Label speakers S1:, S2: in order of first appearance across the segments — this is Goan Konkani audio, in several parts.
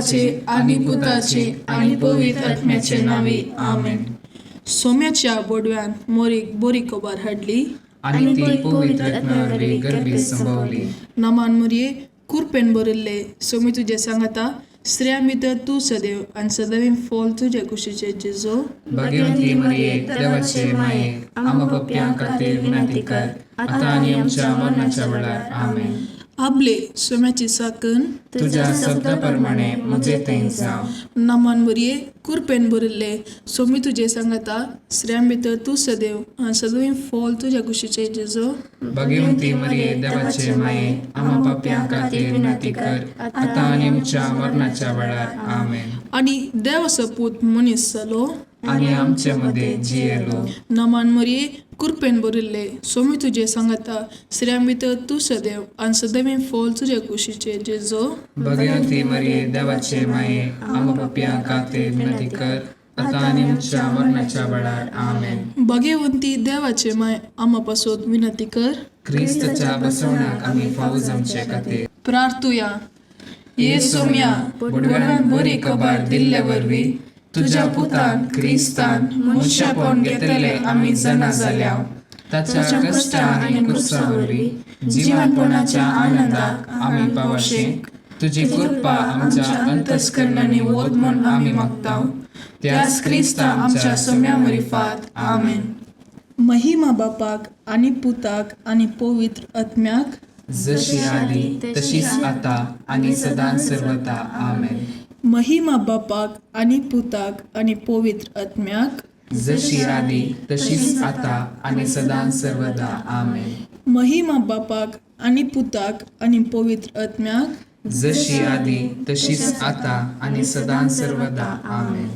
S1: बापाचे आनी पुताचे आनी पवित्र आत्म्याचे नांवी, आमेन. सोम्याच्या बोडव्यान मोरीक बरी खबर हाडली
S2: आनी ती पवित्र आत्म्या वरवीं गर्भीत संभवली.
S1: नमान मोरये, कुरपेन भरिल्ले, सोमी तुजें सांगाता, स्त्रियां भितर तूं सदैव आनी सदैव फॉल तुजे कुशीचे जेजो.
S2: भाग्यवंती मरिये, देवाचे माये, आम्हा पापयां खातीर विनंती कर, आतां आनी आमच्या मरणाच्या वेळार. आमेन.
S1: आबले सोम्याची साकन
S2: तुज्या शब्दा प्रमाणे म्हजे थंय जावं.
S1: नमान मोरये, कुरपेन भरिल्ले, सोमी तुजें सांगाता, स्त्रियां भितर तूं सदैव आनी सदैव फॉल तुज्या कुशीचे जेजो.
S2: भाग्यवंती मरिये, देवाचे माये, आम्हा पापयां खातीर विनंती कर, आतां आनी आमच्या मरणाच्या वेळार. आमेन.
S1: आनी देवाचो पूत मनीस जालो
S2: आनी आमचे मदें जियेलो.
S1: नमान मोरये, कुरपेन भरिल्ले, सोमी तुजें सांगाता, स्त्रियां भितर तूं सदैव आनी सदैव फॉल तुज्या कुशीचे जेजो.
S2: भाग्यवंती मरिये, देवाचे माये, आम्हा पापयां खातीर विनंती कर, आतां आनी आमच्या मरणाच्या वेळार. आमेन.
S1: भाग्यवंती देवाचे माय, आमा पासत विनंती कर,
S2: क्रिस्ताच्या बसवण्याक आमी फावो जावचे खातीर.
S1: प्रार्थुया. ये सोम्या,
S2: बोडव्यान बरी खबर दिल्ले वरवीं तुज्या पुतान क्रिस्तान मनशापण घेतले आमी जाणा जाल्या. ताच्या कश्टा आनी कुर्सा वरवीं जिवनपणाच्या आनंदाक आमी पावशे. तुजी कृपा आमच्या अंतस्करणांनी वत म्हूण आमी मागता, त्याच क्रिस्ता आमच्या सोम्या मरिफात. आमेन.
S1: महिमा बापाक आनी पुताक आनी पवित्र आत्म्याक,
S2: जशी आदी तशीच आता आनी सदां सर्वता. आमेन.
S1: महिमा बापाक आनी पुताक आनी पवित्र आत्म्याक,
S2: जशी आदी तशीच आता आनी सदां सर्वदा. आमेन.
S1: महिमा बापाक आनी पुताक आनी पवित्र आत्म्याक,
S2: जशी आदी तशीच आता आनी सदां सर्वदा. आमेन.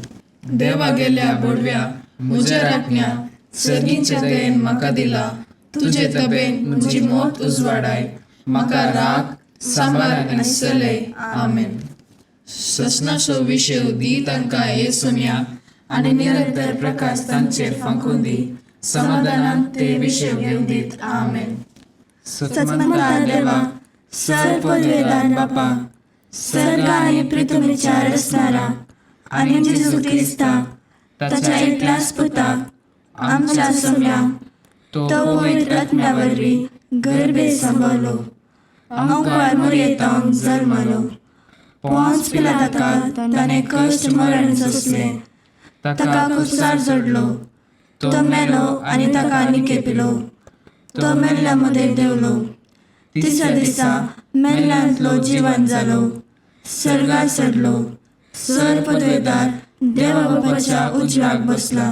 S2: देवा गेल्या बोडव्या, म्हज्या राखण्या, सर्गीच्या दयेन म्हाका दिला तुजे तबेन म्हजी मोत उजवाडाय, म्हाका राग सांबार आनी चलय. आमेन. ससनाचो विशय दी तांकां हे सोम्या, आनी निरंतर प्रकाश तांचेर फांकून दी, समाधानान ते विशय घेवन दीत. आमेन. सतमंता देवा, सर पदवेदार बापा, सर्ग आनी पृथ्वीच्या रचणारा आनी जेजू क्रिस्ता ताच्या एकल्याच पुता आमच्या सोम्या, तो पवित्र आत्म्या वरवीं गर्भे सांबाळलो, आमकां मोरयेतावन जल्मलो, पोंच पिलाताका ताणें कश्ट मरण सोंसलें, ताका कुसार जोडलो, तो मेलो आनी ताका निकेपिलो, तो मेल्ल्या मदें देंवलो, तिसऱ्या दिसा मेल्ल्यांतलो जिवन जालो, सर्गार चडलो, सर पदवेदार देवा बापाच्या उजव्याक बसला,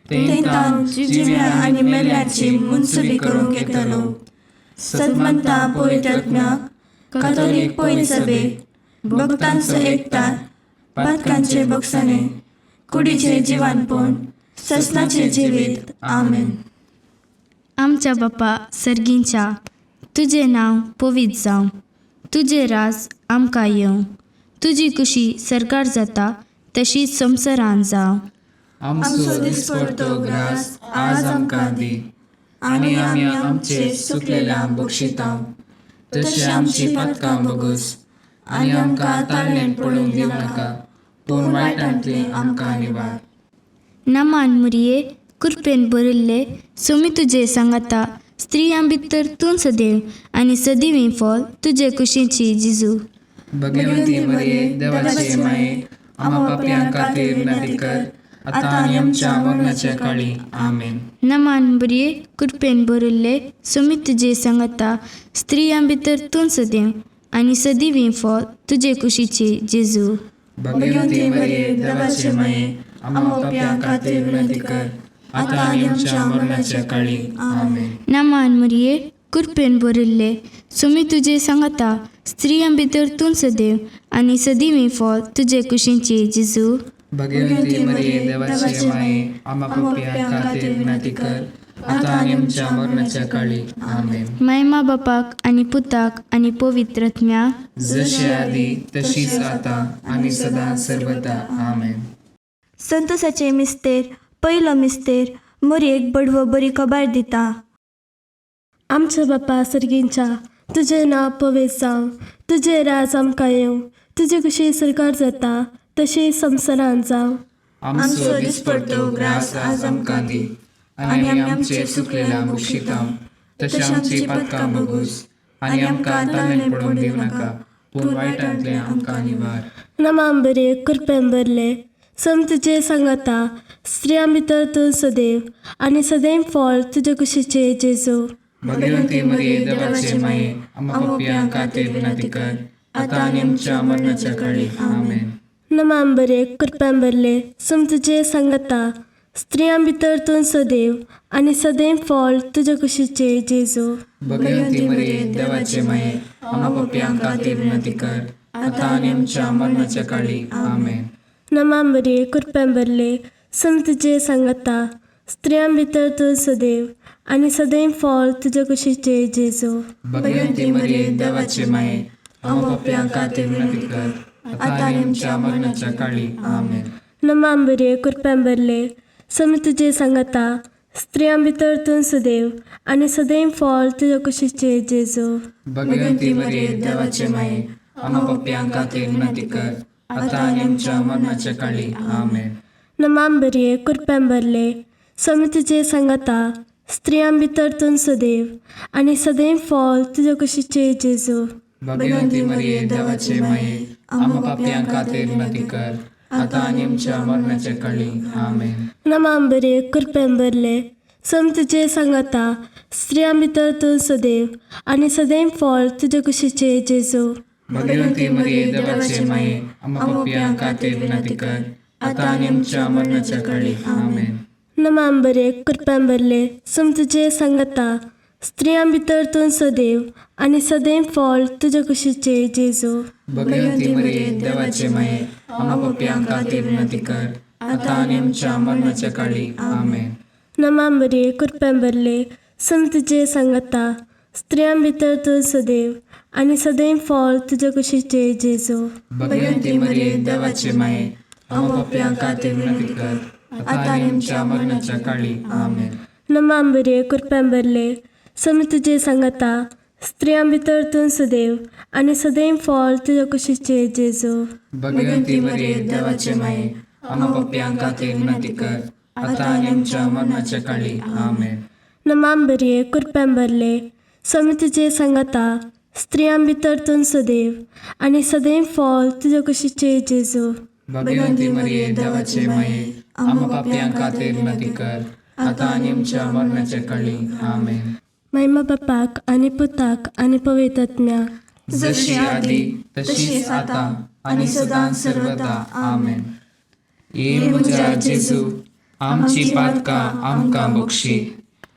S2: थंय जिव्या आनी मेल्ल्याची मुनसुबी करूंक येतलो. सतमंता पवित्र आत्म्याक, कातोलीक पवित्र सभेक, भक्तांचो एकतार, पातकांचे बक्षाणे, कुडीचे जिवानपण, ससनाचे जिवीत. आमेन.
S3: आमच्या बापा सर्गींच्या, तुजें नांव पवित्र जावं, तुजें राज आमकां येवं, तुजी कुशी सरकार जाता तशी संवसारान जावं.
S2: आमचो दिसपडतो ग्रास आज आमकां दी, आनी आमी आमचे सुकलेल्या बक्षिता, तशें आमची पातकां बगस, आनी आमकां ताळणेन पडूंक दिवं नाका, पूण वायटांतले आमकां निवार.
S3: नमान मुरये, कुरपेन भरिल्ले, सोमी तुजे सांगाता, स्त्रियां भितर तूं सदैव आनी सदैव फॉल तुजे कुशीची जिजू.
S2: भगवंती मरिये, देवाचे माये, आम्हा पापयां खातीर विनंती कर, आतां आनी आमच्या मरणाच्या काळी. आमेन.
S3: नमान बरये, कृपेन भरिल्ले, सोमी तुजे सांगाता, स्त्रियां भितर तूं सदैव आनी सदैव फॉल तुजे कुशीची जेजू.
S2: भगवंती मरिये, देवाचे माये, आम्हा पापयां खातीर विनंती कर, आतां आनी आमच्या मरणाच्या काळी. आमेन.
S3: नमान मरिये, कृपेन भरिल्ले, सोमी तुजे सांगाता, स्त्रियां भितर तूं सदैव आनी सदैव फॉल तुजे कुशीची जेजू.
S2: भगवंती मरिये, देवाचे माये, आम्हा पापयां खातीर विनंती कर, आतां आनी आमच्या मरणाच्या काळी. आमेन.
S3: मायमा बापाक आनी पुताक आनी पवित्र आत्म्याक,
S2: जशी आदी तशीच आतां आनी सदां सर्वदा. आमेन.
S4: संतोषाचे मिस्तेर, पयलो मिस्तेर, मोरयेक बडवो बरी खबर दिता.
S5: आमच्या बापा सर्गींच्या, तुजें नांव पवित्र जावं, तुजें राज आमकां येवं,
S4: तुजे कशी सरकार जाता तशें संवसारांत जावं.
S2: आमचो दिसपडतो ग्रास आज आमकां दी आनी आमी आमचे चुकलेल्या बक्षितांव तशें आमची पातकां बगूस आनी आमकां ताणें पडून दिवं नाका पूण वायटांतलें आमकां निवार.
S4: नमाम बरे कृपेन भरले सम तुजे सांगाता स्त्रियां भितर तूं सदैव आनी सदैव फळ तुजे कुशीचे जेजू.
S2: भगवंती मरिये देवाचे माये आम्हा पापयां खातीर विनंती कर आतां आनी आमच्या मरणाच्या काळी. आमेन.
S4: नमाम बरे कृपेन भरले सम तुजे सांगाता स्त्रियां भितर तूं सदैव आनी सदैव फळ तुजे कुशीचे जेजू.
S2: भगवंती मरिये देवाचे माये आम्हा पापयां खातीर विनंती कर आतां आनी आमच्या मरणाच्या काळी. आमेन.
S4: नमाम बरे कृपेन भरले सम तुजे सांगाता स्त्रियां भितर तूं सदैव आनी सदैव फळ तुजे कुशीचे जेजू.
S2: भगवंती मरिये देवाचे माये आम्हा पापयां खातीर विनंती कर आतां आनी आमच्या मरणाच्या काळी. आमेन.
S4: नमाम बरे कृपेन भरले सम तुजे सांगाता स्त्रियां भितर तूं सदैव आनी सदैव फळ तुजे कुशीचे जेजू.
S2: भगवंती मरिये देवाचे माये आम्हा पापयां खातीर विनंती कर आतां आनी आमच्या मरणाच्या काळी. आमेन.
S4: नमाम बरे कृपेन भरले सम तुजे सांगाता स्त्रियां भितर तूं सदैव आनी सदैव फळ तुजे कुशीचे जेजू.
S2: भगवंती मरिये देवाचे माये आम्हा पापयां खातीर विनंती कर आतां आनी आमच्या मरणाच्या काळी. आमेन.
S4: नमाम बरे कृपेन भरले सम तुजे सांगाता स्त्रियां भितर तूं सदैव आनी सदैव फळ तुजे कुशीचे जेजू.
S2: भगवंती मरिये देवाचे माये आम्हा पापयां खातीर विनंती कर आतां आनी आमच्या मरणाच्या काळी. आमेन.
S4: नमाम बरे कृपेन भरले सम तुजे सांगाता स्त्रियां भितर तूं सदैव आनी सदैव फळ तुजे कुशीचे जेजू.
S2: भगवंती मरिये देवाचे माये आम्हा पापयां खातीर विनंती कर आतां आनी आमच्या मरणाच्या काळी. आमेन.
S4: नमाम बरे कृपेन भरले सम तुजे सांगाता स्त्रियां भितर तूं सदैव आनी सदैव फळ तुजे कुशीचे जेजू.
S2: भगवंती मरिये देवाचे माये आम्हा पापयां खातीर विनंती कर आतां आनी आमच्या मरणाच्या काळी. आमेन.
S4: नमाम बरे कृपेन भरले सम तुजे सांगाता स्त्रियां भितर तूं सदैव आनी सदैव फळ तुजे कुशीचे जेजू.
S2: भगवंती मरिये देवाचे माये आम्हा पापयां खातीर विनंती कर आतां आनी आमच्या मरणाच्या काळी. आमेन.
S4: नमाम बरे कृपेन भरले सम तुजे सांगाता स्त्रियां भितर तूं सदैव आनी सदैव फळ तुजे कुशीचे जेजू.
S2: भगवंती मरिये देवाचे माये आम्हा पापयां खातीर विनंती कर आतां आनी आमच्या मरणाच्या काळी. आमेन.
S4: महिमा बापाक आनी पुताक आनी पवित्र आत्म्याक,
S2: जशी आदी तशीच आता आणि सदां सर्वदा. आमेन. ये म्हज्या जेजू आमची पातकां आमकां बक्षी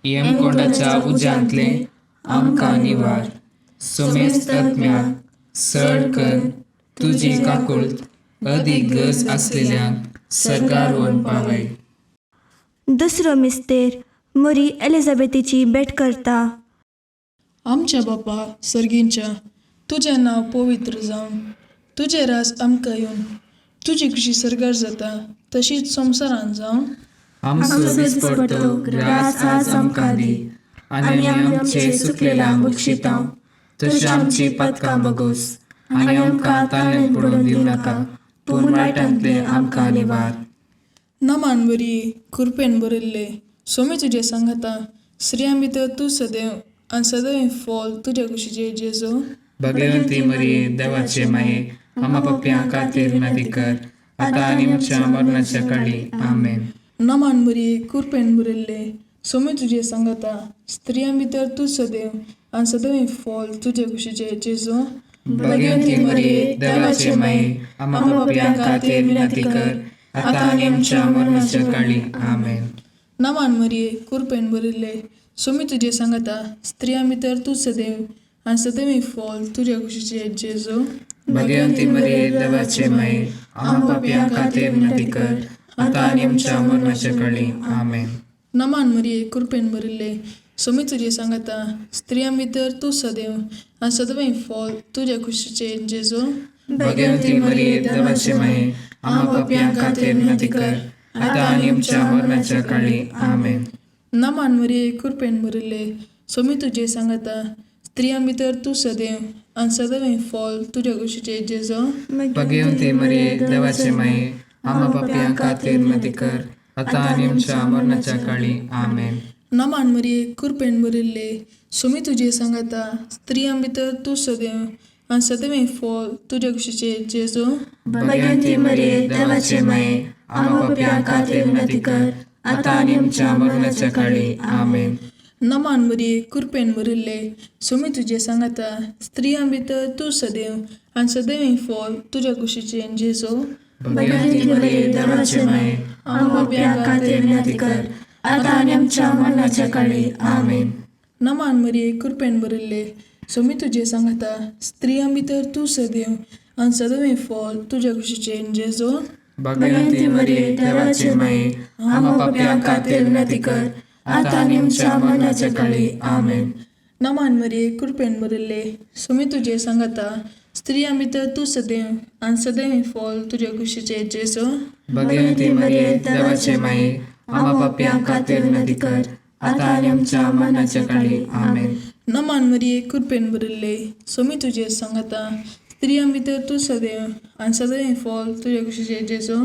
S2: यमकोंडाच्या उज्यांतले आमकां निवार सोमेस्त आत्म्याक सड कर तुजी काकुळट अदीक गरज आसलेल्यांक सर्गार व्हरून पावय.
S4: दुसरो मिस्तेर मोरी एलिझाबेथीची भेट करता.
S1: आमच्या बापा सर्गींच्या तुजें नांव पवित्र जावं, तुजें राज आमकां येवन, तुजी खुशी सर्गार जाता तशीच संवसारांत जावं.
S2: आमचो दिसपडतो ग्रास आज आमकां दी आनी आमी आमचे चुकलेल्यांक बक्षितांव तशी आमची पातकां बगोस आनी आमकां ताणें पडून दिवं नाका पूण वायटांतलें आमकां निवार.
S1: नमान बरी कृपेन भरिल्ले सोमी तुजें सांगाता, स्त्रियां भितर तूं सदैव आनी सदैव फॉल तुज्या कुशीचे जेजू.
S2: भगवंती मरिये देवाचे माये आम्हा पापयां खातीर विनंती कर आतां आनी आमच्या मरणाच्या काळी. आमेन.
S1: नमान बरी कृपेन भरिल्ले सोमी तुजें सांगाता, स्त्रियां भितर तूं सदैव आनी सदैव फॉल तुज्या कुशीचे जेजू.
S2: भगवंती मरिये देवाचे माये आम्हा पापयां खातीर विनंती कर आतां आनी आमच्या मरणाच्या काळी. आमेन.
S1: नमान मरिये कृपेन भरिल्ले सोमी तुजें सांगाता, स्त्रियां भितर तूं सदैव आनी सदैव फॉल तुज्या कुशीचे जेजू.
S2: भगवंती मरिये देवाचे माये आम्हा पापयां खातीर विनंती कर आतां आनी आमच्या मरणाच्या काळी. आमेन.
S1: नमान मरिये कृपेन भरिल्ले सोमी तुजें सांगाता, स्त्रियां भितर तूं सदैव आनी सदैव फॉल तुज्या कुशीचे जेजू.
S2: भगवंती मरिये देवाचे माये आम्हा पापयां खातीर विनंती कर आतां आनी आमच्या मरणाच्या काळी. आमेन.
S1: नमान मरिये कृपेन भरिल्ले सोमी तुजें सांगाता, स्त्रियां भितर तूं सदैव आनी सदैव फॉल तुज्या कुशीचे जेजो.
S2: भगवती मरिये, देवाचे माये, आम्हा पापयां खातीर विनंती कर, आतां आनी आमच्या मरणाच्या काळी. आमेन.
S1: नमान मरिये, कृपेन भरिल्ले, सुमी तुजे सांगाता, स्त्रियां भितर तूं सदैव आनी सदैव फॉल तुज्या कुशीचे जेजो.
S2: भगवती मरिये, देवाचे माये, आम्हा पापयां खातीर विनंती कर, आतां आनी आमच्या मरणाच्या काळी. आमेन.
S1: नमान मरिये, कृपेन भरिल्ले, सुमी तुजे सांगाता, स्त्रियां भितर तूं सदैव आनी सदैव फॉल तुज्या कुशीचे जेजो.
S2: भगवती मरिये, देवाचे माये, आम्हा पापयां खातीर विनंती कर, आतां आनी आमच्या मरणाच्या काळी. आमेन.
S1: नमान मरिये, कृपेन भरिल्ले, सोमी तुजे सांगाता, स्त्रियां भितर तूं सदैव आनी सदैव फॉल तुज्या कुशीचे जेजो.
S2: भगवती मरिये, देवाचे माये, आम्हा पापयां खातीर विनंती कर, आतां आनी आमच्या मरणाच्या काळी. आमेन.
S1: नमान मरिये, कृपेन भरिल्ले, सोमी तुजे सांगाता, स्त्रियां भितर तूं सदैव आनी सदैव फॉल तुज्या कुशीचे जेजो.
S2: भगवती मरिये, देवाचे माये, आम्हा पापयां खातीर विनंती कर, आतां आनी आमच्या मरणाच्या काळी. आमेन.
S1: नमान मरिये, कृपेन भरिल्ले, सोमी तुजे सांगाता, स्त्रियां भितर तूं सदैव आनी सदैव फॉल तुज्या कुशीचे जेजो.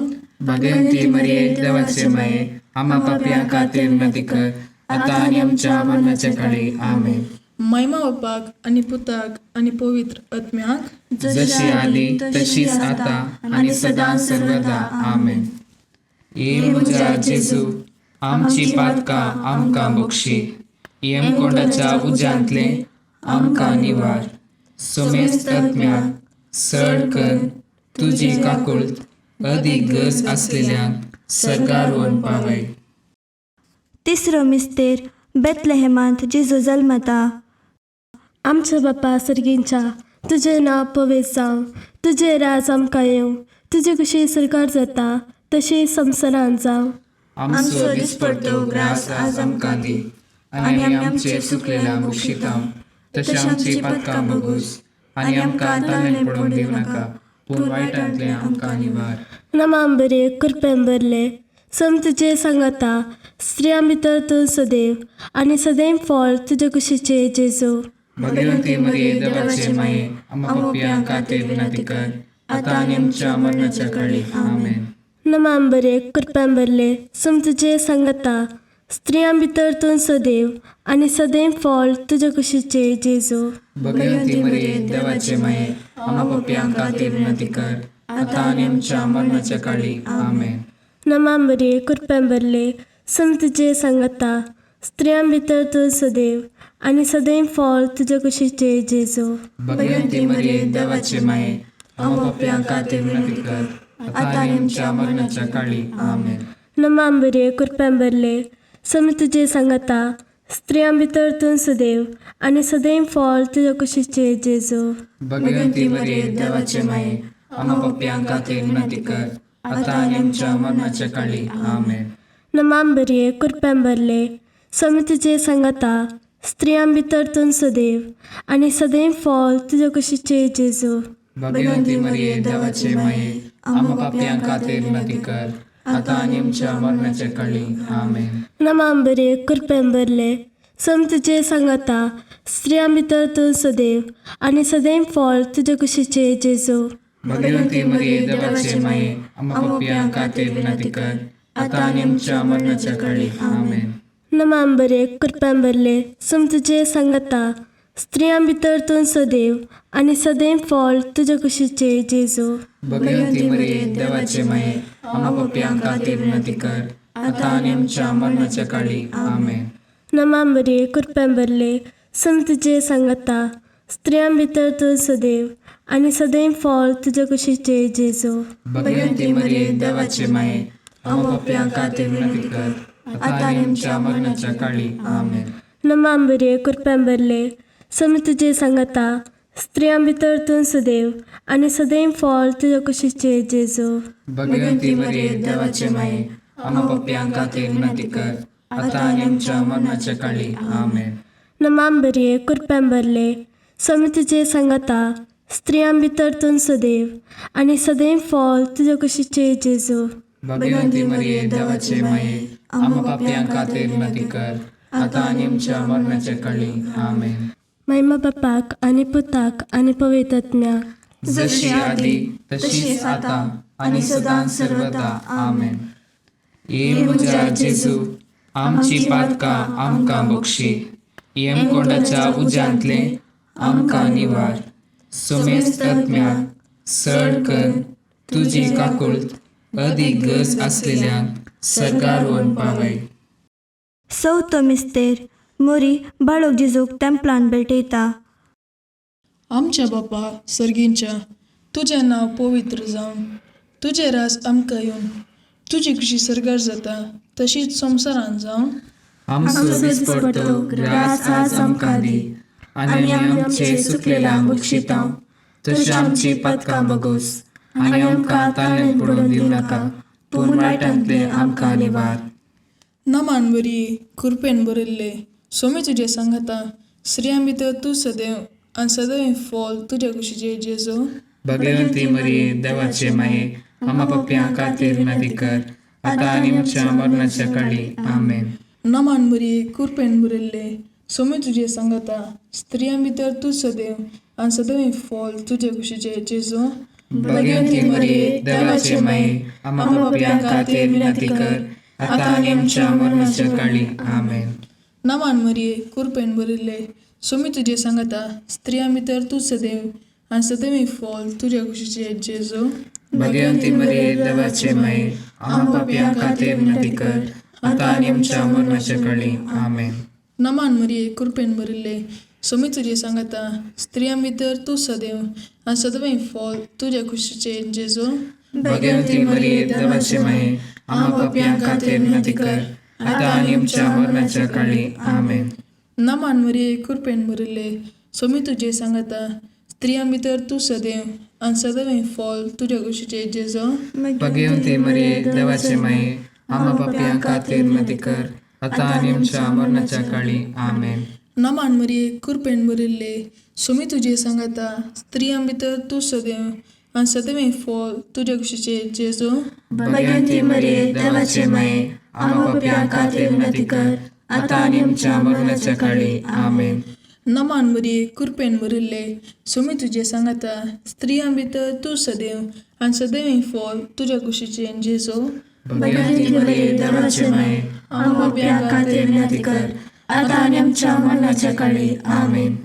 S2: भगवती मरिये, देवाचे माये, आम्हा पापयां खातीर विनंती कर, आतां आनी आमच्या मरणाच्या काळी. आमेन.
S1: महिमा बापाक आनी पुताक आनी पवित्र आत्म्याक,
S2: जशी आदी तशीच आता आणि सदा सर्वदा. आमेन. ये म्हज्या जेजू, आमची पातकां आमकां बक्षी, यमकोंडाच्या उज्यांतले आमकां निवार, सोमेस्त आत्म्याक सड कर तुजी काकुळट अदीक गरज आसलेल्यांक सर्गार व्हरून पावय.
S5: तिसरो मिस्तेर बेतलेहेमांत जेजू जल्मता.
S4: आमच्या बापा सर्गींच्या, तुजें नांव पवित्र जावं, तुजें राज आमकां येवं, तुजी कुशी सरकार जाता तशी संवसारांत जावं.
S2: आमचो दिसपडतो ग्रास आज आमकां दी, आनी आमी आमचे चुकलेल्या बक्षिता तशें आमची पातकां बगूस, आनी आमकां ताणें पडोवंक दिवं नाका, पूण वायटांतलें आमकां निवार.
S4: नमाम बरे, कृपेन भरले, सम तुजे सांगाता, स्त्रियां भितर तूं सदैव आनी सदैव फळ तुजे कुशीचे जेजू.
S2: भगवती मरिये, देवाचे माये, आम्हा पापयां खातीर विनंती कर, आतां आनी आमच्या मरणाच्या काळी. आमेन.
S4: नमाम बरे, कृपेन भरले, सम तुजे सांगाता, स्त्रियां भितर तूं सदैव आनी सदैव फळ तुजे कुशीचे जेजू.
S2: भगवती मरिये, देवाचे माये, आम्हा पापयां खातीर विनंती कर, आतां आनी आमच्या मरणाच्या काळी. आमेन.
S4: नमाम बरे, कृपेन भरले, सम तुजे सांगाता, स्त्रियां भितर तूं सदैव आनी सदैव फळ तुजे कुशीचे जेजू.
S2: भगवती मरिये, देवाचे माये, आम्हा पापयां खातीर विनंती कर, आतां आनी आमच्या मरणाच्या काळी. आमेन.
S4: नमाम बरे, कृपेन भरले, सम तुजे सांगाता, स्त्रियां भितर तूं सदैव आनी सदैव फळ तुजे कुशीचे जेजू.
S2: भगवती मरिये, देवाचे माये, आम्हा पापयां खातीर विनंती कर, आतां आनी आमच्या मरणाच्या काळी. आमेन.
S4: नमाम बरे, कृपेन भरले, सम तुजे सांगाता, स्त्रियां भितर तूं सदैव आनी सदैव फळ तुजे कुशीचे जेजू.
S2: भगवती मरिये, देवाचे माये, आम्हा पापयां खातीर विनंती कर, आतां आनी आमच्या मरणाच्या काळी. आमेन.
S4: नमाम बरे, कृपेन भरले, सम तुजे सांगाता, स्त्रियां भितर तूं सदैव आनी सदैव फळ तुजे कुशीचे जेजू.
S2: भगवती मरिये, देवाचे माये, आम्हा पापयां खातीर विनंती कर, आतां आनी आमच्या मरणाच्या काळी. आमेन.
S4: नमाम बरे, कृपेन भरले, सम तुजे सांगाता, स्त्रियां भितर तूं सदैव आनी सदैव फळ तुजे कुशीचे जेजू.
S2: भगवती मरिये, देवाचे माये, आम्हा पापयां खातीर विनंती कर, आतां आनी आमच्या मरणाच्या काळी. आमेन.
S4: नमाम बरे, कृपेन भरले, सम तुजे सांगाता, स्त्रियां भितर तूं सदैव आनी सदैव फळ तुजे कुशीचे जेजू.
S2: भगवती मरिये, देवाचे माये, आम्हा पापयां खातीर विनंती कर, आतां आनी आमच्या मरणाच्या काळी. आमेन.
S4: नमाम बरे, कृपेन भरले, सम तुजे सांगाता, स्त्रियां भितर तूं सदैव आनी सदैव फळ तुजे कुशीचे जेजू.
S2: भगवती मरिये, देवाचे माये, आम्हा पापयां खातीर विनंती कर, आतां आनी आमच्या मरणाच्या काळी. आमेन.
S4: नमाम बरे, कृपेन भरले, सम तुजे सांगाता, स्त्रियां भितर तूं सदैव आनी सदैव फळ तुजे कुशीचे जेजू.
S2: भगवती मरिये, देवाचे माये, आम्हा पापयां खातीर विनंती कर, आतां आनी आमच्या मरणाच्या काळी. आमेन.
S4: महिमा बापाक आनी पुताक आनी पवित्र आत्म्याक.
S2: जशी आदी तशीच आता आनी सदां सर्वदा. आमेन. ये म्हज्या जेजू, आमची पातकां आमकां बक्षी, यमकोंडाच्या उज्यांतले आमकां निवार, सुमेस्त आत्म्याक सड कर तुजी काकुळत अदीक गरज आसलेल्यांक सरकार वन पावय.
S5: चवथो मिस्तेर मोरी बाळक जेजूक तेंपलान भेटयता.
S1: आमच्या बापा सर्गींच्या, तुजें नांव पवित्र जावं, तुजें राज आमकां येवन, तुजी खुशी सर्गार जाता तशीच संवसारान जावं.
S2: आमचो दिसपडतो ग्रास आज आमकां दी आनी आमी आमचे चुकलेल्यांक बक्षिता तशी आमची पातकां बगोस आनी आमकां ताळ्यांत पडून दिवं नाका, पूण वायटांतले आमकां निवार.
S1: नमान बरी कृपेन भरिल्ले, सोमी तुजें सांगाता, स्त्रियां भितर तूं सदैव आनी सदैव फॉल तुज्या कुशीचे जेजू.
S2: भगवंती मरिये, देवाचे माये, आमा पप्प्यां खातीर विनंती कर, आतां आनी आमच्या मरणाच्या काळी. आमेन.
S1: नमान बरी कृपेन भरिल्ले, सोमी तुजें सांगाता, स्त्रियां भितर तूं सदैव आनी सदैव फॉल तुज्या कुशीचे जेजू.
S2: भगवंती मरिये, देवाचे माये, आमा पप्प्यां खातीर विनंती कर, आतां आनी आमच्या मरणाच्या काळी. आमेन.
S1: नमान मरिये कृपेन भरिल्ले, सोमी तुजें सांगाता, स्त्रियां भितर तूं सदैव आनी सदैव फॉल तुज्या कुशीचे जेजू.
S2: भगवंती मरिये, देवाचे माये, आमा पापयां खातीर विनंती कर, आतां आनी आमच्या मरणाच्या काळी. आमेन.
S1: नमान मरिये कृपेन भरिल्ले, सोमी तुजें सांगाता, स्त्रियां भितर तूं सदैव आनी सदैव फॉल तुज्या कुशीचे जेजू.
S2: भगवंती मरिये, देवाचे माये, आमा पापयां खातीर विनंती कर, आतां आनी आमच्या मरणाच्या काळी. आमेन.
S1: नमान मरिये कृपेन भरिल्ले, सोमी तुजें सांगाता, स्त्रियां भितर तूं सदैव आनी सदैव फॉल तुज्या कुशीचे जेजू.
S2: भगवंती मरिये, देवाचे माये, आमा पापयां खातीर विनंती कर, आतां आनी आमच्या मरणाच्या काळी. आमेन.
S1: नमान मरिये कृपेन भरिल्ले, सोमी तुजें सांगाता, स्त्रियां भितर तूं सदैव आनी सदैव फॉल तुज्या कुशीचे जेजू.
S2: भगवंती मरिये, देवाचे माये, आमा पापयां खातीर विनंती कर, आतां आनी आमच्या मरणाच्या काळी. आमेन.
S1: नमान मरिये कृपेन भरिल्ले, सोमी तुजें सांगाता, स्त्रियां भितर तूं सदैव आनी सदैव फॉल तुज्या कुशीचे जेजू.
S2: भगवंती मरिये, देवाचे माये, आमा पापयां खातीर विनंती कर, आतां आनी आमच्या मरणाच्या काळी. आमेन.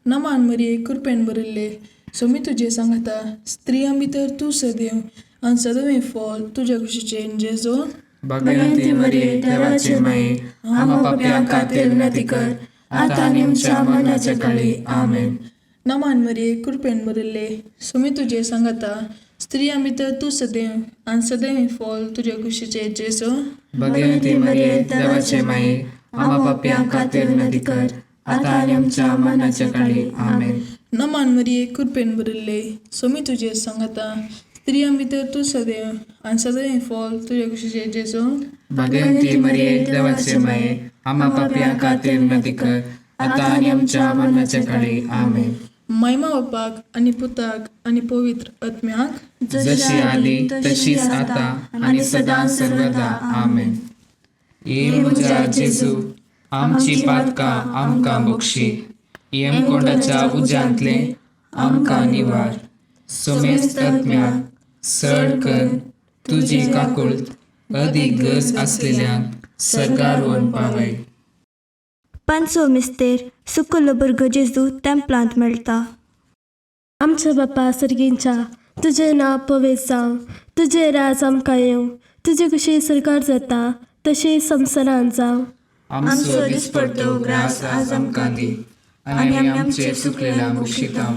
S1: नमान मरिये कृपेन भरिल्ले, सोमी तुजें सांगाता, स्त्रियां भितर तूं सदैव आनी सदैव फॉल तुज्या कुशीचे जेजू.
S2: भगवंती मरिये, देवाचे माये, आमा पापयां खातीर विनंती कर, आतां आनी आमच्या मरणाच्या काळी. आमेन.
S1: नमान मरिये कृपेन भरिल्ले, सोमी तुजें सांगाता, स्त्रियां भितर तूं सदैव आनी सदैव फॉल तुज्या कुशीचे जेजू.
S2: भगवंती मरिये, देवाचे माये, आमा पापयां खातीर विनंती कर, आतां आनी आमच्या मरणाच्या काळी. आमेन.
S1: नमान मरिये कृपेन भरिल्ले, सोमी तुजें सांगाता, स्त्रियां भितर तूं सदैव आनी सदैव फॉल तुज्या कुशीचे जेजू.
S2: भगवंती मरिये, देवाचे माये, आमा पापयां खातीर विनंती कर, आतां आनी आमच्या मरणाच्या काळी. आमेन.
S1: महिमा बापाक आनी पुताक आनी पवित्र आत्म्याक,
S2: जशी आदी तशीच आता आनी सदां सर्वदा. आमेन. ये म्हज्या जेजू, आमची पातकां आमकां बक्षी, यमकोंडाच्या उज्यांतले आमकां निवार, सुमेस्त आत्म्याक सड कर तुजी काकुळत अदीक गरज आसलेल्यांक सर्गार व्हरून पावय.
S5: पांचवो मिस्तेर सुकुल्लो भुरगो जेजू तेंपलांत मेळटा.
S4: आमच्या बापा सर्गींच्या, तुजें नांव पवित्र जावं, तुजें राज आमकां येवं, तुजी कशी सरकार जाता तशी संवसारांत जावं.
S2: आमचो दिसपडतो ग्रास आज आमकां दी आनी आमी आमचे चुकलेल्या बक्षिता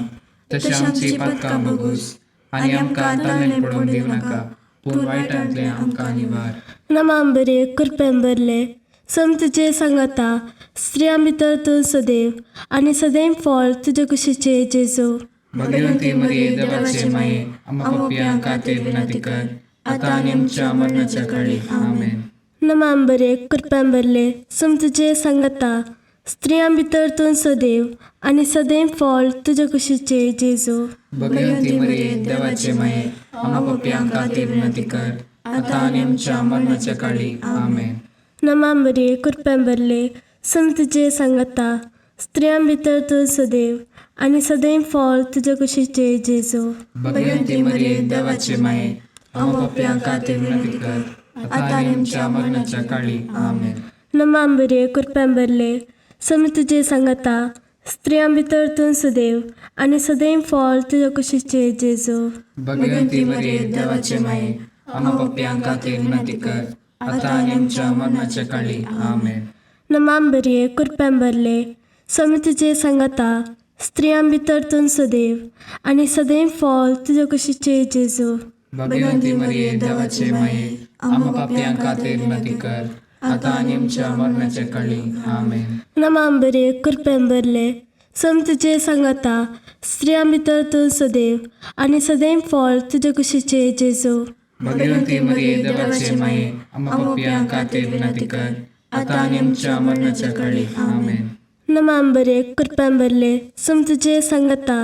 S2: तशें आमची पातकां बगूस आनी आमकां ताणें पडून दिवं नाका, पूण वायटांतलें आमकां निवार.
S4: नमाम बरे कृपेन भरले, सम तुजे सांगाता, स्त्रियां भितर तूं सदैव आनी सदैव फळ तुजे कुशीचे जेजू.
S2: भगवंती मरिये, देवाचे माये, आम्हा पापयां खातीर विनंती कर, आतां आनी आमच्या मरणाच्या काळी. आमेन.
S4: नमाम बरे कृपेन भरले, सम तुजे सांगाता, स्त्रियां भितर तूं सदैव आनी सदैव फळ तुजे कुशीचे जेजू.
S2: भगवंती मरिये, देवाचे माये, आम्हा पापयां खातीर विनंती कर, आतां आनी आमच्या मरणाच्या काळी. आमेन.
S4: नमाम बरे कृपेन भरले, सम तुजे सांगाता, स्त्रियां भितर तूं सदैव आनी सदैव फळ तुजे कुशीचे जेजू.
S2: भगवंती मरिये, देवाचे माये, आम्हा पाप्यां खातीर विनंती कर, आता आनी आमच्या मरणाच्या काळी. आमेन.
S4: नमा मरिये, कृपेन भरले, स्वामी तुजे सांगाता, स्त्रियां भितर तूं सदैव आनी सदैव फळ तुजे कुशीचे जेजू.
S2: भगवंती मरिये, देवाचे माये, आम्हा पाप्यां खातीर विनंती कर, आता आनी आमच्या मरणाच्या काळी. आमेन.
S4: नमा मरिये, कृपेन भरले, स्वामी तुजे सांगाता, स्त्रियां भितर तूं सदैव आनी सदैव फळ तुजे कुशीचे जेजू.
S2: भगवंती मरिये, देवाचे माये, आम्हा पाप्यां खातीर विनंती कर, आता आनी आमच्या मरणाच्या काळी. आमेन.
S4: नमा मरिये, कृपेन भरले, स्वामी तुजे सांगाता, स्त्रियां भितर तूं सदैव आनी सदैव फळ तुजे कुशीचे जेजू.
S2: भगवंती मरिये, देवाचे माये, आम्हा पाप्यां खातीर विनंती कर, आता आनी आमच्या मरणाच्या काळी. आमेन.
S4: नमा मरिये, कृपेन भरले, स्वामी तुजे सांगाता,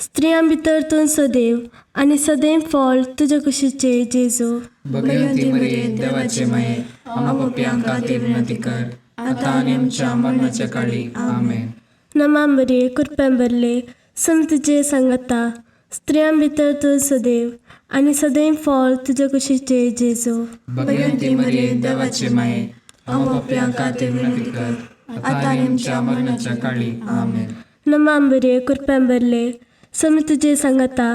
S4: स्त्रियां भितर तूं सदैव आनी सदैव फळ तुजे कुशीचे जेजू.
S2: भगवंती मरिये, देवाचे माये, आम्हा पाप्यां खातीर विनंती कर, आता आनी आमच्या मरणाच्या काळी. आमेन.
S4: नमा मरिये, कृपेन भरले, स्वामी तुजे सांगाता, स्त्रियां भितर तूं सदैव आनी सदैव फळ तुजे कुशीचे जेजू.
S2: भगवंती मरिये, देवाचे माये, आम्हा पाप्यां खातीर विनंती कर, आता आनी आमच्या मरणाच्या काळी. आमेन.
S4: नमा मरिये, कृपेन भरले, स्वामी तुजे सांगाता,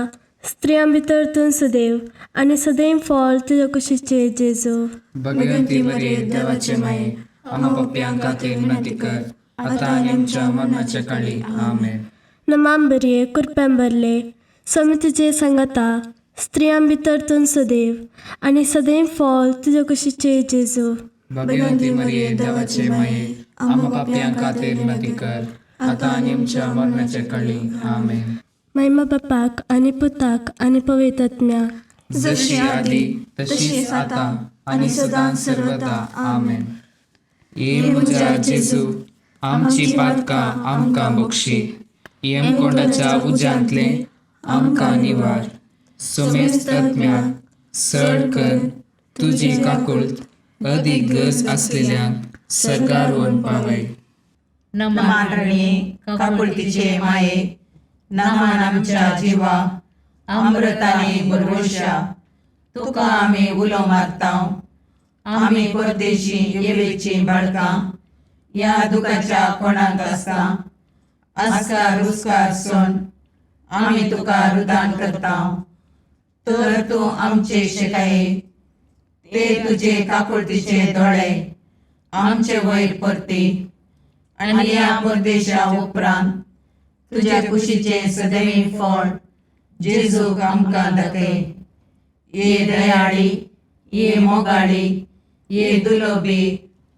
S4: स्त्रियां भितर तूं सदैव आनी सदैव फळ तुजे कुशीचे जेजू.
S2: भगवंती मरिये, देवाचे माये, आम्हा पाप्यां खातीर विनंती कर, आता आनी आमच्या मरणाच्या काळी. आमेन.
S4: नमा मरिये, कृपेन भरले, स्वामी तुजे सांगाता, स्त्रियां भितर तूं सदैव आनी सदैव फळ तुजे कुशीचे जेजू.
S2: भगवंती मरिये, देवाचे माये, आम्हा पाप्यां खातीर विनंती कर, आता आनी आमच्या मरणाच्या काळी. आमेन.
S4: महिमा बापाक आनी पुताक आनी पवित्र आत्म्याक,
S2: जशी आदी तशीच आता आणि सदां सर्वदा. आमेन. ये म्हज्या जेजू, आमची पातकां आमकां बक्षी, येमकोंडाच्या उज्यांतले आमकां निवार, सोमेस्त आत्म्याक सड कर तुजी काकुळत अदीक गरज आसलेल्यांक सर्गार व्हरून पावय.
S6: नमान रणये, काकुळतीचे माये, नमान आमच्या जिवा, अमृताने भरवशा, तुका आमी उलो मारता. आमी परदेशी येवेची बाळकां ह्या दुखाच्या कोणाक आसता आस्कार रुस्कार सोन आमी तुका रुदान करता. तर तूं आमचे शेकाये ते तुजे काकुळतीचे दोळे आमचे वयर परती आनी ह्या परदेशा उपरांत तुज्या कुशीचें सदैव फळ जेजूक आमकां दाखय. ये दयाळी, ये मोगाळी, ये दुलोबी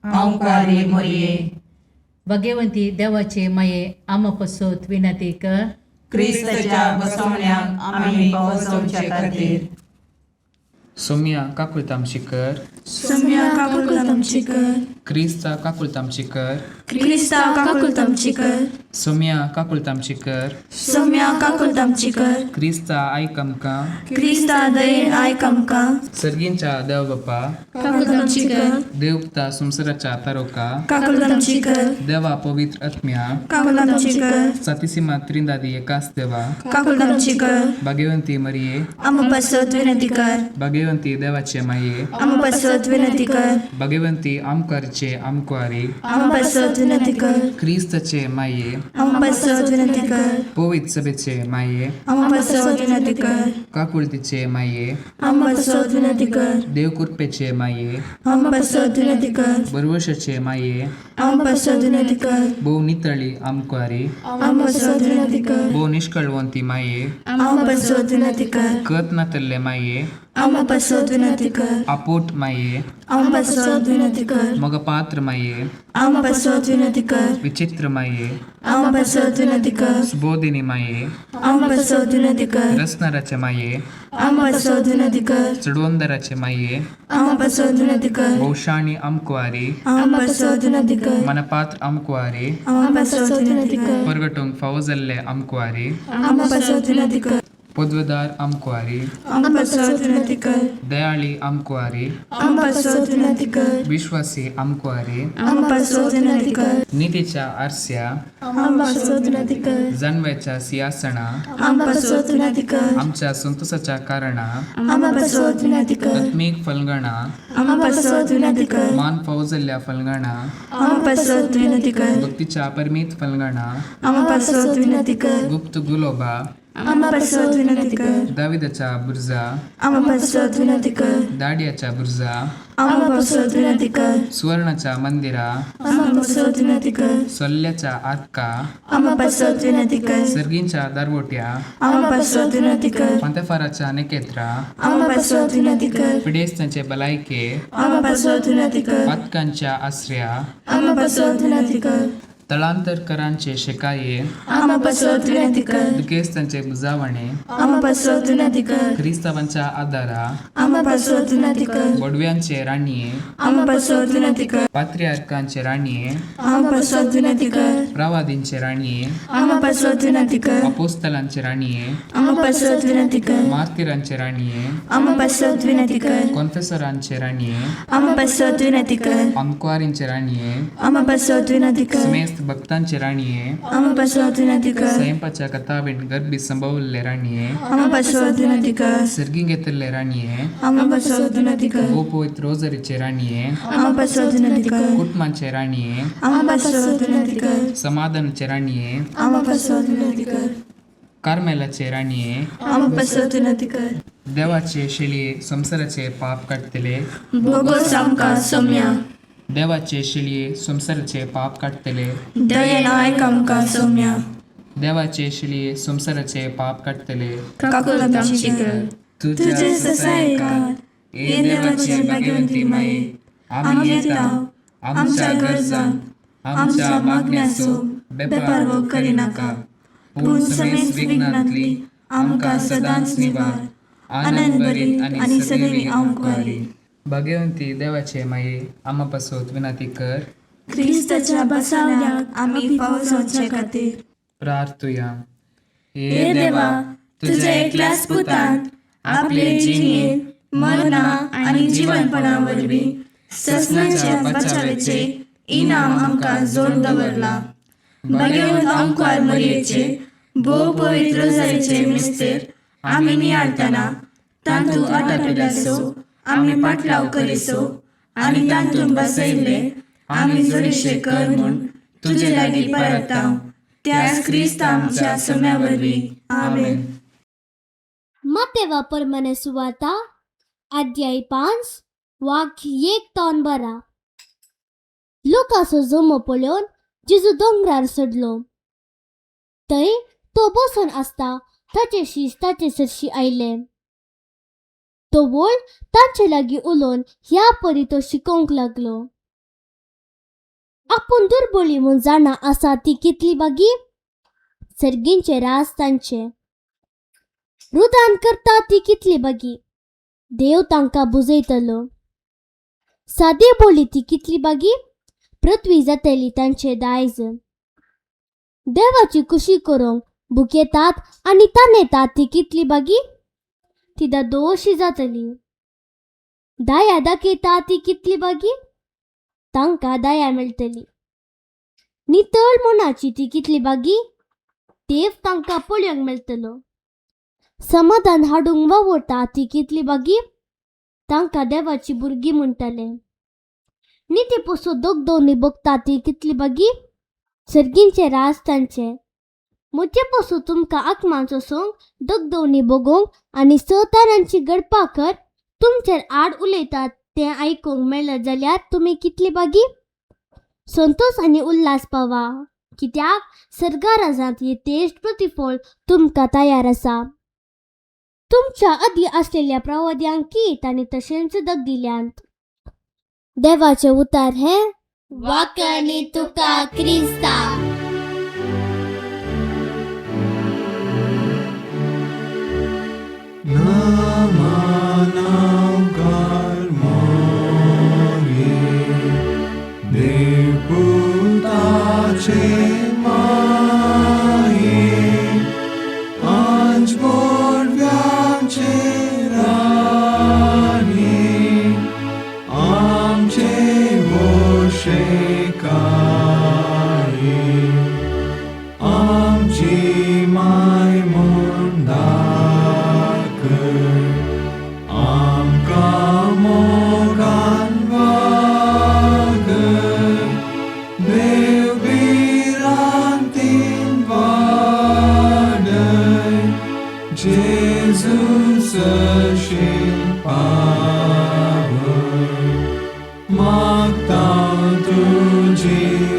S6: हांवकारी मोरये.
S7: भगवंती देवाचे माये, आम्हा पसत विनंती कर.
S6: क्रिस्ताच्या बसवण्याक आमी पावसवचे खातीर.
S2: सोम्या काकुळतामशी कर.
S1: सोम्या काकुळतामची कर.
S2: क्रिस्ता काकुळतामशी कर.
S1: क्रिस्ता काकुळतामची कर.
S2: सोम्या काकुळतामशी कर.
S1: सोम्या काकुळतामची कर.
S2: क्रिस्ता आयक आमकां.
S1: क्रिस्ता दयेन आयक आमकां.
S2: सर्गींच्या देव बापा,
S1: काकुळतामची कर.
S2: देवता संवसाराच्या तारोका,
S1: काकुळतामची कर.
S2: देवा पवित्र आत्म्या,
S1: काकुळतामची कर.
S2: सातीसीमा त्रिंदादी एकाच देवा,
S1: काकुळतामची कर.
S2: भाग्यवंती मरिये,
S1: आम्हा पासत विनंती कर.
S2: भाग्यवंती देवाचे माये,
S1: आम्हा पासत विनंती कर.
S2: भाग्यवंती आमकारचे आमकुवारी,
S1: आम्हा पासत विनंती कर.
S2: क्रिस्ताचे माये,
S1: आम्हा पासत विनंती कर.
S2: पवित्र सभेचे माये,
S1: आम्हा पासत विनंती कर.
S2: काकुळतीचे माये,
S1: आम्हा पासत विनंती कर.
S2: देवकृपेचे माये,
S1: आम्हा पासत विनंती कर.
S2: बरवशाचे माये,
S1: आम्हा पासत विनंती कर.
S2: भोव नितळी आमकुवारी,
S1: आम्हा पासत विनंती कर.
S2: भोव निष्कळवंती माये,
S1: आम्हा पासत विनंती कर.
S2: कत नातल्ले माये,
S1: आम्हा पासत विनंती कर.
S2: आपोट माये,
S1: आम्हा पासत विनंती कर.
S2: मगपात्र माये,
S1: आम्हा पासत विनंती कर.
S2: विचित्र माये,
S1: आम्हा पासत विनंती कर.
S2: सुबोधिनी माये,
S1: आम्हा पासत विनंती कर.
S2: रसनाराचे माये,
S1: आम्हा पासत विनंती कर.
S2: चडवंदराचे माये,
S1: आम्हा पासत विनंती कर.
S2: भोवशाणी आमकुवारी,
S1: आम्हा पासत विनंती कर.
S2: मनपात्र आमकुवारी,
S1: आम्हा पासत विनंती कर.
S2: परगटूंक फावो जाल्ले आमकुवारी,
S1: आम्हा पासत विनंती कर.
S2: पदवेदार आमकुवारी,
S5: आमकां पासत विनंती कर.
S2: दयाळी आमकुवारी,
S5: आमकां पासत विनंती कर.
S2: विश्वासी आमकुवारी,
S5: आमकां पासत विनंती कर.
S2: नितीच्या आरस्या,
S4: आमकां पासत विनंती कर.
S2: जानव्याच्या सिंहासना,
S5: आमकां पासत विनंती कर.
S2: आमच्या संतोषाच्या कारणा,
S5: आमकां पासत विनंती कर.
S2: आत्मीक फलगणा,
S5: आमकां पासत विनंती कर.
S2: मान फौजल्ल्या फलगणा,
S5: आमकां पासत विनंती कर.
S2: भक्तीच्या परमीत फलगणा,
S5: आमकां पासत विनंती कर.
S2: गुप्त गुलोबा,
S5: आमकां पासत विनंती कर.
S2: दाविदाच्या बुर्जा,
S5: आमकां पासत विनंती कर.
S2: दाडियाच्या बुर्जा,
S5: आमकां पासत विनंती कर.
S2: सुवर्णाच्या मंदिरा,
S5: आमकां पासत विनंती कर.
S2: सोल्ल्याच्या आरका,
S5: आमकां पासत विनंती कर.
S2: सर्गींच्या दारवोट्या,
S5: आमकां पासत विनंती कर.
S2: पंतेफाराच्या नेकेत्रा,
S5: आमकां पासत विनंती कर.
S2: पिडेस्तांचे भलायके,
S5: आमकां पासत विनंती कर.
S2: पातकांच्या आसऱ्या,
S5: आमकां पासत विनंती कर.
S2: तळांतरकरांचे शेकाये,
S5: आमकां पासत विनंती कर.
S2: दुखेस्तांचे बुजावणे,
S5: आमकां पासत विनंती कर.
S2: क्रिस्तावांच्या आदारा,
S5: आमकां पासत विनंती कर.
S2: बोडव्यांचे राणये,
S5: आमकां पासत विनंती कर.
S2: पात्रियार्कांचे राणये,
S5: आमकां पासत विनंती कर.
S2: प्रवादींचे राणये,
S5: आमकां पासत विनंती कर.
S2: अपोस्तलांचे राणये,
S5: आमकां पासत विनंती कर.
S2: मार्तिरांचे राणये,
S5: आमकां पासत विनंती कर.
S2: कॉन्फेसरांचे राणये,
S5: आमकां पासत विनंती कर.
S2: अंकवारींचे राणये,
S5: आमकां पासत विनंती कर.
S2: समेस्त भक्तांचे राणये,
S5: आमकां पासत विनंती कर.
S2: स्वयंपाच्या कथावीण गर्भी संभवल्ले राणये,
S5: आमकां पासत विनंती कर.
S2: सर्गी घेतिल्ले राणये,
S5: आमकां पासत विनंती कर.
S2: गोपवित रोजरीचे राणये,
S5: आमकां पासत विनंती कर.
S2: कुटुंबाचे राणये,
S5: आमकां पासत विनंती कर.
S2: समाधानाचे राणये,
S5: आमकां पासत विनंती कर.
S2: कार्मेलाचे राणये,
S5: आमकां पासत विनंती कर.
S2: देवाचे शेळये संवसाराचे पाप काडटले,
S5: बोगोस आमकां सोम्या.
S2: देवाचे शेळये संवसाराचे पाप काडटले,
S5: दयेन आयक आमकां सोम्या.
S2: देवाचे शेळये संवसाराचे पाप काडटले,
S5: काकुळट आमची कर. तुझे ससायकार हे देवाचे भाग्यवंती माये, आमी येता आमच्या गरजांक आमच्या मागण्याचो बेपारवो करिनाका, पूण समेस्त विघ्नांतली आमकां सदांच निवार, आनंद भरीत आनी सदैवी आमकुवारी.
S2: भाग्यवंती देवाचे माये, आमा पासत विनंती कर.
S5: क्रिस्ताच्या बसावण्याक आमी फावो जावचे खातीर
S2: प्रार्थुया.
S5: हे देवा, तुझ्या एकल्याच पुतान आपले जिणेन मरणा आनी जिवनपणा वरवीं ससनाच्या बचावेचे इनाम आमकां जोड दवरला. भाग्यवंत आमकार मरयेचे भोव पवित्र जायचे मिस्तेर आमी नियाळतना तांतूत आटापिल्याचो आमी पाटलाव करिसो आनी तांतूत बसयल्ले आमी जोडीशे कर म्हूण तुजे लागीं परता, त्याच क्रिस्त आमच्या सोम्या वरवीं. आमेन.
S8: मातेवा परमाने सुवार्ता अध्याय 5 वाक्य 1 तावन 12. लोकांचो जमो पळोवन जेजू दोंगरार चडलो. थंय तो बसून आसता ताचे शीस ताचे सरशी आयले. तो वळ तांचे लागीं उलोवन ह्या परी तो शिकोवंक लागलो. आपूण दुर्बळी म्हूण जाणा आसा ती कितली बागी सर्गींचे राज तांचे. रुदान करता ती कितली बागी देव तांकां बुजयतलो. सादी बोली ती कितली बागी पृथ्वी जातली तांचे दायज. देवाची खुशी करूंक भुकेतात आनी तानेतात ती कितली बागी ती दोशी जातली. दया दाखयता ती कितली बागी तांकां दया मेळटली. नितळ मनाची ती कितली बागी देव तांकां पळोवंक मेळटलो. समाधान हाडूंक वावुरता ती कितली बागी तांकां देवाची भुरगीं म्हणटले. निती पसून दोगदोवनी बगता ती कितली बागी सर्गींचे राज तांचे. म्हजे पसून तुमकां आत्मांचो सोंग दगदवणी बगोवंक आनी सतारांची गडपाकर तुमचेर आड उलयतात तें आयकूंक मेळत जाल्यार तुमी कितली बागी संतोष आनी उल्हास पावा, कित्याक सर्गाराजांत हे तेज प्रतिफळ तुमकां तयार आसा. तुमच्या आदीं आसलेल्या प्रवाद्यांकी तांणी तशेंच दग दिल्यांत. देवाचें उतार हें वाकणी तुका क्रिस्ता.
S9: देवपुताचे माये, आंज बोर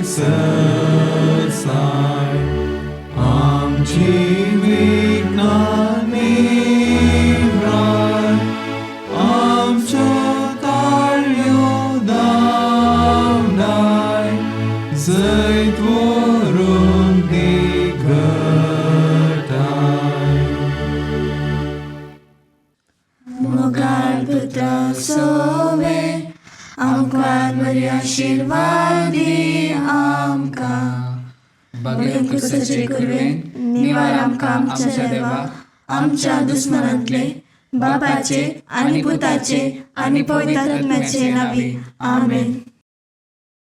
S9: सरसाय आमची विघ्नां निव्राय आमच्यो ताळयो धांवडाय जैत व्हरून दी घटाय.
S5: मोगाळ पुता सोवे आमकां बरी आशिर्वाद दी आमकां.
S2: बगेर क्रिस्ताचे कुरवेन निवार आमकां आमच्या देवा आमच्या दुस्मनांतले,
S5: बापाचे आनी पुताचे आनी पवित्र आत्म्याचे नांवी, आमेन.